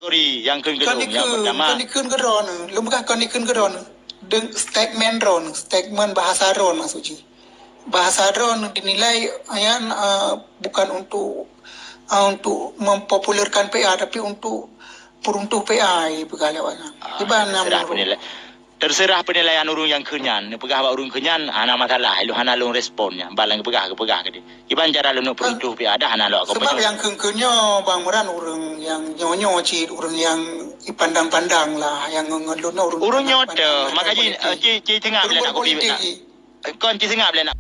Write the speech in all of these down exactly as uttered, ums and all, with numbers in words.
Sorry, nyang kheun keu lôn, nyang pertama. Kon dikheun keu droeneuh. Lôn peugah kon dikheun keu droeneuh. Deungon statement droeneuh, statement bahasa droeneuh maksud jih. Bahasa droeneuh dinilai nyan, eh, bukan untuk, eh, untuk mempopulerkan P A, tapi untuk peruntuh P A, peugah lewat nyan. Ah, iban terserah penilai-, terserah penilaian ureuëng nyang kheun nyan. Neupeugah bak ureuëng kheun nyan, hana masalah. Ilôn hana lôn respon nyan. Bak lôn geupeugah, geupeugah keudeh. Iban cara lôn peurutuh pih ada hana lok. Sebab nyang kheun-kheun nyoe Bang Imran ureuëng nyang nyoe-nyoe cit, ureuëng nyang ipandang-pandang lah, nyang ngon lôn ureuëng. Ureuëng nyoe teuh, makajih, eh, ci, ci tengah bila nak kopi. Kon ci sengap bila nak.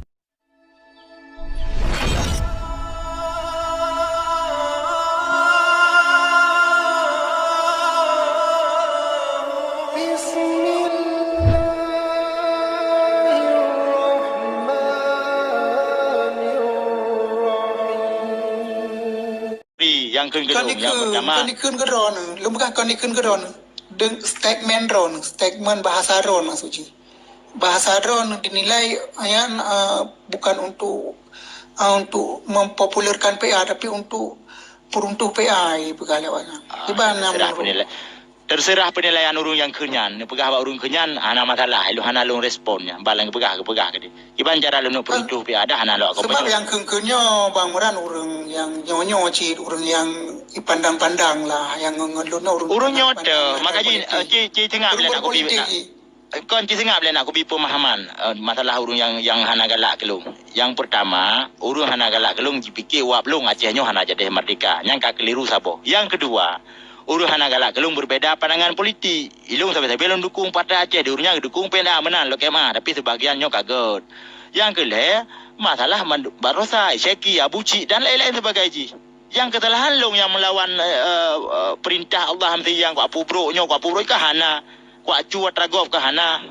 Nyang kheun keu lôn, nyang pertama. Kon dikheun keu droeneuh. Lôn peugah kon dikheun keu droeneuh. Deungon statement droeneuh, statement bahasa droeneuh maksud jih. Bahasa droeneuh dinilai nyan, eh, bukan untuk, eh, untuk mempopulerkan P A, tapi untuk peruntuh P A, peugah lewat nyan. Ah, iban terserah penilai-, terserah penilaian ureuëng nyang kheun nyan. Neupeugah bak ureuëng kheun nyan, hana masalah. Ilôn hana lôn respon nyan. Bak lôn geupeugah, geupeugah keudeh. Iban cara lôn peurutuh pih ada hana lok. Sebab nyang kheun-kheun nyoe Bang Imran ureuëng nyang nyoe-nyoe cit, ureuëng nyang ipandang-pandang lah, nyang ngon lôn ureuëng. Ureuëng nyoe teuh, makajih, eh, ci, ci sengap bila nak kopi. Kon ci sengap bila nak kubi pemahaman, eh, masalah ureuëng nyang, nyang hana galak keu lôn. Nyang pertama, ureuëng hana galak keu lôn jipike wab lôn Aceh nyoe hana jadi merdeka. Nyang ka keliru saboh. Nyang kedua, ureuëng hana galak keu lôn berbeda pandangan politik. Ilôn sabe-sabe lôn dukung Partai Aceh, di ureuëng nyang dukung P N A meunan, lok M A, tapi sebagian nyoe ka gét. Nyang keulhée, masalah mandu-, Barosa, Syeki, Abu Cik dan lain-lain sebagai jih. Nyang keusalahan lôn nyang meulawan, eh, eh, eh, peurintah Allah meusiang, kuat pubrok nyoe, kuat pubrok ka hana, kuat cu atra gob ka hana.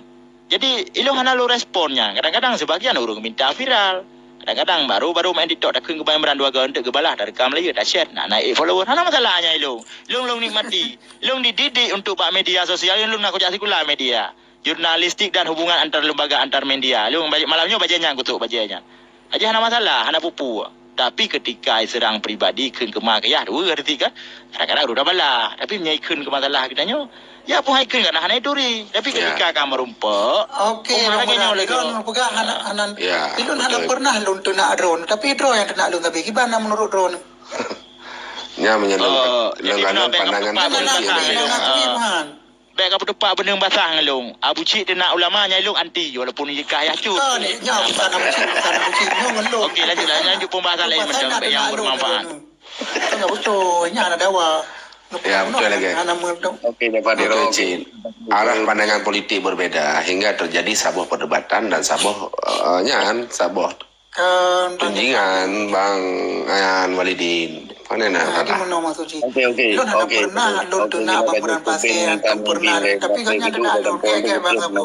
Jadi, ilôn hana lôn respon nyan. Kadang-kadang sibagian ureuëng minta viral. Kadang-kadang baru, baru main TikTok, takheun keu Bang Imran dua go, eunteuk geubalah, tarekam laju, ta-share, na naik follower. Hana masalah nyan ilôn. Ilôn, lôn nikmati. Ilôn dididik untuk bak media sosial, ilôn na kujak sikula media. Jurnalistik dan hubungan antar lembaga, antar media. Ilôn bajée, malam nyoe bajée nyan, kutok bajée nyan. Aja hana masalah, hana pupu. Tapi ketika serang pribadi kheun keuma keu yah, dua hari tiga, kadang-kadang udah balah. Tapi meunyoe kheun keu masalah geutanyoe, ya pun hai kheun karena hana ituri. Tapi ketika ka meurumpok, okey, oh, lagée nyoe lagée. Ilôn peugah hana, hana, ilôn hana pernah lôn teunak droeneuh, tapi droeneuh nyang teunak lôn, tapi kiban na menurut droeneuh. Nyan meunyoe lôn, lôn pandangan politik Indonesia. Bèk ka peutupak beuneung basah ngon lôn. Abu Cik teunak ulama nyan lôn anti, walaupun jikah yah cut. Ah, ni, nyan bukan Abu Cik, bukan Abu Cik. Nyoe ngon lôn. Okey, lanjutlah. Lanjut pembahasan lain macam yang bermanfaat. Kan betul, nyan ada dawa. Ya, betul lagi. Okey, Pak Diro. Okey, Cik. Arah pandangan politik berbeda hingga terjadi saboh perdebatan dan saboh, eh, nyan, saboh tunjingan Bang Ayan Walidin. Mana nak kata? Okey, okey. Lôn hana pernah lôn teunak Bang Imran Pasir, hana pernah. Tapi gobnyan teunak lôn, kayak-kayak bang Abu.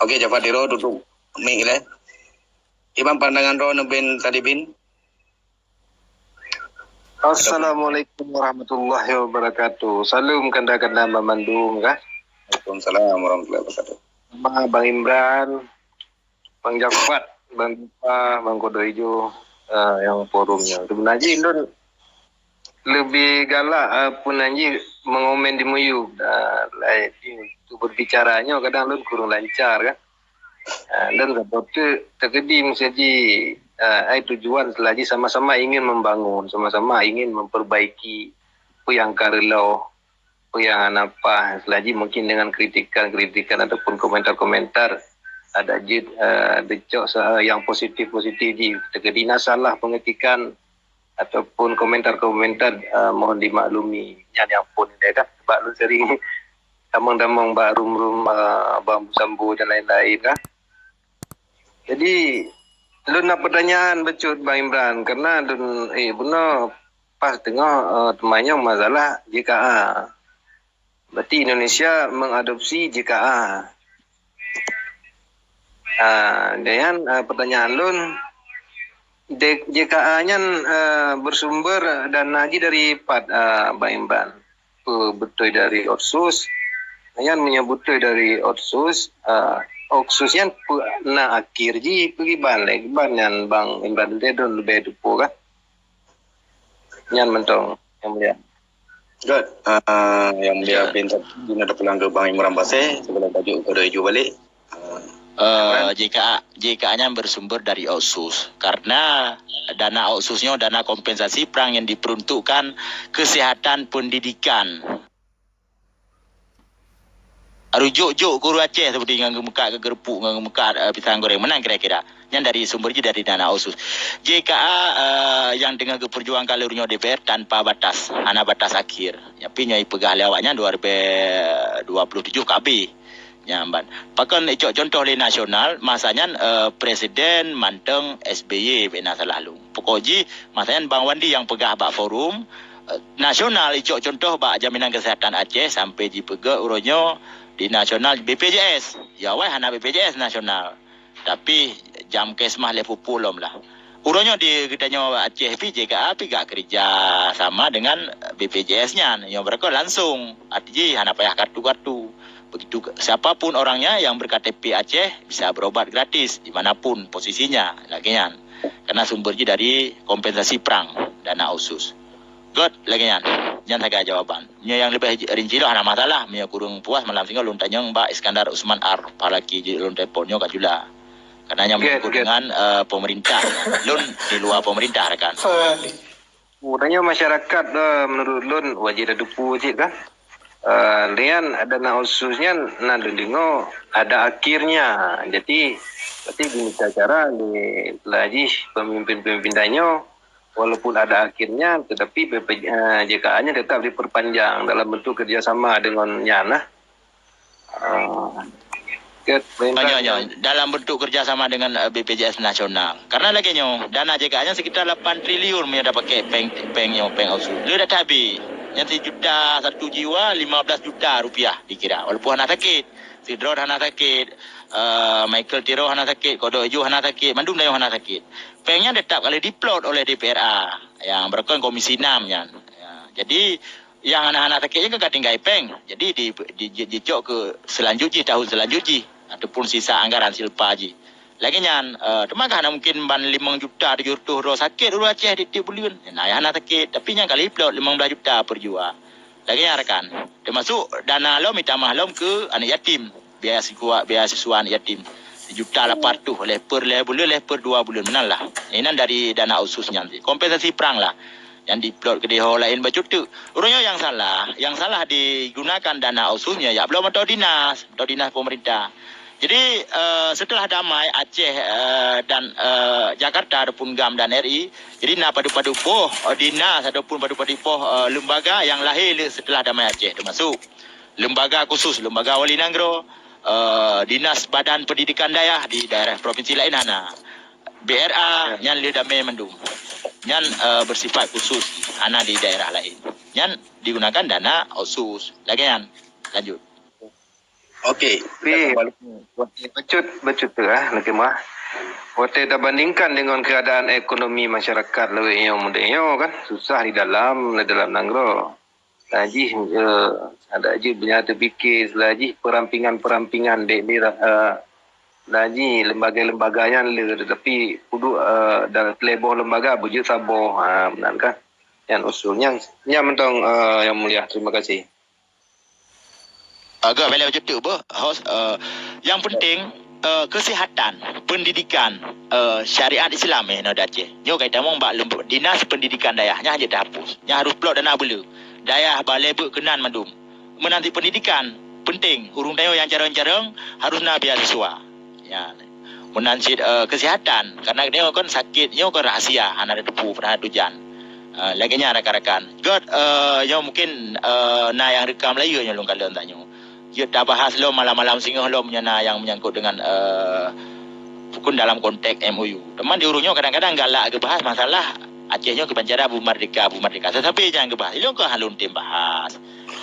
Okey, Jafar Tiro tutup mic leh. Iban pandangan droeneuh bin tadi bin. Assalamualaikum warahmatullahi wabarakatuh. Salam kanda-kanda mamandum kah? Waalaikumsalam warahmatullahi wabarakatuh. Ma Bang Imran, Bang Jafar, Bang Jafar, Bang Kodok Ijo, ah, yang forumnya. Sebenarnya lôn lebih galak, ah, pun anji mengomen di meyub, ah, lai, untuk berbicara nyoe kadang lôn kurang lancar kan. Ah, dan sebab tu terjadi mesti, ah, ai tujuan selagi sama-sama ingin membangun, sama-sama ingin memperbaiki apa yang ka reuloh, apa yang hana paih, selagi mungkin dengan kritikan-kritikan ataupun komentar-komentar ada jeuet, ah, dicok sa-, yang positif-positif jih. Terjadi na salah pengetikan ataupun komentar-komentar, ah, mohon dimaklumi. Nyan nyang phon ilèe dah, sebab lôn sering tamong-tamong bak rum-rum, ah, Abang Sambo dan lain-lain kah. Jadi, lôn na pertanyaan bacut Bang Imran, karena lôn, eh, bunoe pas teungoh, eh, teumanyong masalah J K A. Berarti Indonesia mengadopsi J K A. Ah, dan, ah, pertanyaan lôn, de-, J K A nyan, ah, bersumber dana jih dari pat, ah, Bang Imran? Peue beutôi dari Otsus? Nyan meunyoe beutôi dari Otsus, ah, Otsus nyan peue na akhé jih, peue kiban lé, kiban nyan Bang Imran teuntèe lôn leubèh tupeue kah? Nyan mantong, Yang Mulia. Good. Uh, yang mulia, ya, Bin Sabti, Dina Dapulang Gerbang Imran Baseh, sebelum tajuk kode hijau balik. Uh, JKA, JKA nyan bersumber dari Otsus. Karena dana Otsus nyoe dana kompensasi perang yang diperuntukkan kesehatan pendidikan. Rujuk-juk guru Aceh seperti ngon geumeukat keu geureupuk, ngon geumeukat, eh, pisang goreng. Meunan kira-kira. Nyan dari sumber jih dari dana Otsus. JKA, eh, yang teungoh geuperjuangkan lé uroe nyoe DPR tanpa batas, hana batas akhir. Nyapi nyoe ipeugah lé awak nyan dua ribu dua puluh tujuh ka abéh. Nyan ban. Pakon icok contoh lé nasional, masa nyan, eh, presiden mantong SBY bak na salah lôn. Pokok jih masa nyan Bang Wandi nyang peugah bak forum, eh, nasional icok contoh bak jaminan kesehatan Aceh sampai jipeugét uroe nyoe di nasional BPJS. Ya awai hana BPJS nasional. Tapi jam kes mah lhèe peuet ploh lom lah. Uroe nyoe di geutanyoe Aceh pih JKA pih gak kerja sama dengan BPJS nyan. Nyoe beureukat langsung. Arti jih hana payah kartu-kartu. Begitu ke-, siapapun orangnya yang berKTP Aceh bisa berobat gratis di manapun posisinya. Lagèe nyan. Karena sumber jih dari kompensasi perang dana Otsus. Göt lagèe nyan. Nyan sagai jawaban. Meunyoe nyang leubeh rinci lom hana masalah. Meunyoe kureueng puas malam singoh lôn tanyong bak Iskandar Usman Ar Falaki, jeuet lôn telepon nyoe ka jula. Karena nyan menyangkut dengan, eh, pemerintah. Lôn di luar pemerintah rakan. Uroe nyoe masyarakat, eh, menurut lôn wajéb tateupeue cit kan. Eh, lian dana Otsus nyan na lôn deungoe ada akhirnya. Jadi, berarti geuneuk cara lé laju pemimpin-pemimpin tanyoe walaupun ada akhirnya, tetapi BPJ, eh, JKA-nya tetap diperpanjang dalam bentuk kerjasama dengan nyan lah. Ah, ke pemerintah. Nyoe, nyoe, dalam bentuk kerjasama dengan, eh, BPJS nasional. Karena lagèe nyoe, dana JKA-nya sekitar lapan triliun meunyoe tapaké péng, péng nyoe, péng Otsus. Lé dak habéh. Nyan sijuta satu jiwa, lima belas juta rupiah dikira. Walaupun hana sakét. Si Drot hana sakét, eh, Michael Tiro hana sakét, Kodok Ijo hana sakét, mandum tanyoe hana sakét. Péng nyan tetap ka lheueh diplot oleh DPRA nyang beureukat Komisi enam nyan. Ya, jadi nyang hana-hana sakét nyan kan ka tinggai péng. Jadi di, di, di, dicok keu selanjut jih, tahun selanjut jih ataupun sisa anggaran silpa jih. Lagèe nyan, eh, teuma ka hana mungkin ban limong juta tujoh reutôh droe sakét ureueng Aceh tiep-tiep buleuen. Nah, nyang hana sakét, tapi nyang ka lheueh diplot limong blaih juta per jiwa. Lagèe nyan rakan, teumasuk dana lom itamah lom keu aneuk yatim, beasiswa, beasiswa aneuk yatim. Sejuta lapan reutôh lhèe per lhèe buleuen, lhèe per dua buleuen, meunan lah. Inan dari dana Otsus nyan cit. Kompensasi perang lah. Nyang diplot keudéh ho laén bacut teuk. Uroe nyoe nyang salah, nyang salah digunakan dana Otsus nyan jak bloe mantong dinas, mantong dinas pemerintah. Jadi, eh, setelah damai Aceh, eh, dan, eh, Jakarta ataupun GAM dan RI, jadi na padub-padub poh, eh, dinas ataupun padub-padub poh, eh, lembaga nyang lahé lé setelah damai Aceh, teumasuk lembaga khusus, lembaga wali nanggroe, eh, dinas badan pendidikan dayah di daerah provinsi laén hana. BRA nyan lé damé mandum. Nyan, eh, bersifat khusus, hana di daerah laén. Nyan digunakan dana Otsus. Lagèe nyan. Lanjut. Okey, tapi bacut, bacut tu lah, nak kemah. Watèe tabandingkan dengan keadaan ekonomi masyarakat lawét nyoe mudeng nyoe kan, susah di dalam, di dalam nanggroe. Laju, eh, ada je beunya teupike, laju perampingan-perampingan dek, dek, eh, laju lembaga-lembaga nyan le, tetapi puduk, eh, dan teleboh lembaga beujeuet saboh, ha, meunan kan. Nyan usul. Nyan, nyan mantong, eh, Yang Mulia. Terima kasih. Agak bela macam tu, boh. Hos, eh, yang penting, eh, kesihatan, pendidikan, eh, syariat Islam, eh, na di Aceh. Nyoe kai tamong bak lembuk dinas pendidikan dayah. Nyan hana tahapus. Nyan harus plot dana bela. Dayah balai beuk keunan mandum. Meunan cit pendidikan, penting. Ureueng tanyoe nyang carong-carong harus na beasiswa. Ya. Meunan cit, eh, kesihatan. Karena nyoe kan sakét, nyoe kan rahasia, hana teupeue, pernah tujan. Eh, lagèe nyan rakan-rakan. Göt, eh, nyoe mungkin, eh, na nyang rekam layue nyoe lôn kalon tanyoe. Jeuet tabahas lom malam-malam singoh lom nyoe na nyang menyangkut dengan, eh, pukon dalam konteks M O U. Teuma di ureueng nyoe kadang-kadang galak geubahas masalah Aceh nyoe keubancara bu merdeka, bu merdeka. Tetapi nyang geubahas, ilôn keuh hana lôn tem bahas.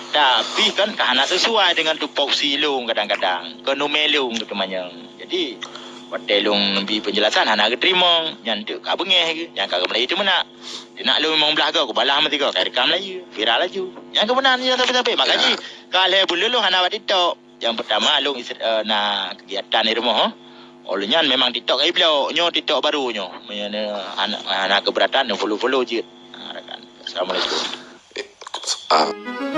Tapi kan ka hana sesuai dengan tupoksi lôn kadang-kadang. Keu numé lôn keu teumanyong. Jadi, watèe lôn bi penjelasan hana geuteurimong, nyan teuk ka beungèh geuh, nyan ka geumulai teumeunak. Dinak lôn limong blaih goe, kubalah meusigoe, ka rekam laju, viral laju. Nyan keuh meunan nyan sampai-sampai. Maka jih, ka lhèe buleuen lôn hana bak TikTok. Nyang pertama lôn is-, eh, na kegiatan di rumoh. Oh lheueh nyan memang TikTok ka iblok. Nyoe TikTok baru nyoe. Meunyoe hana, hana keberatan, follow-follow jeuet. Ha, rakan. Assalamualaikum. Ah.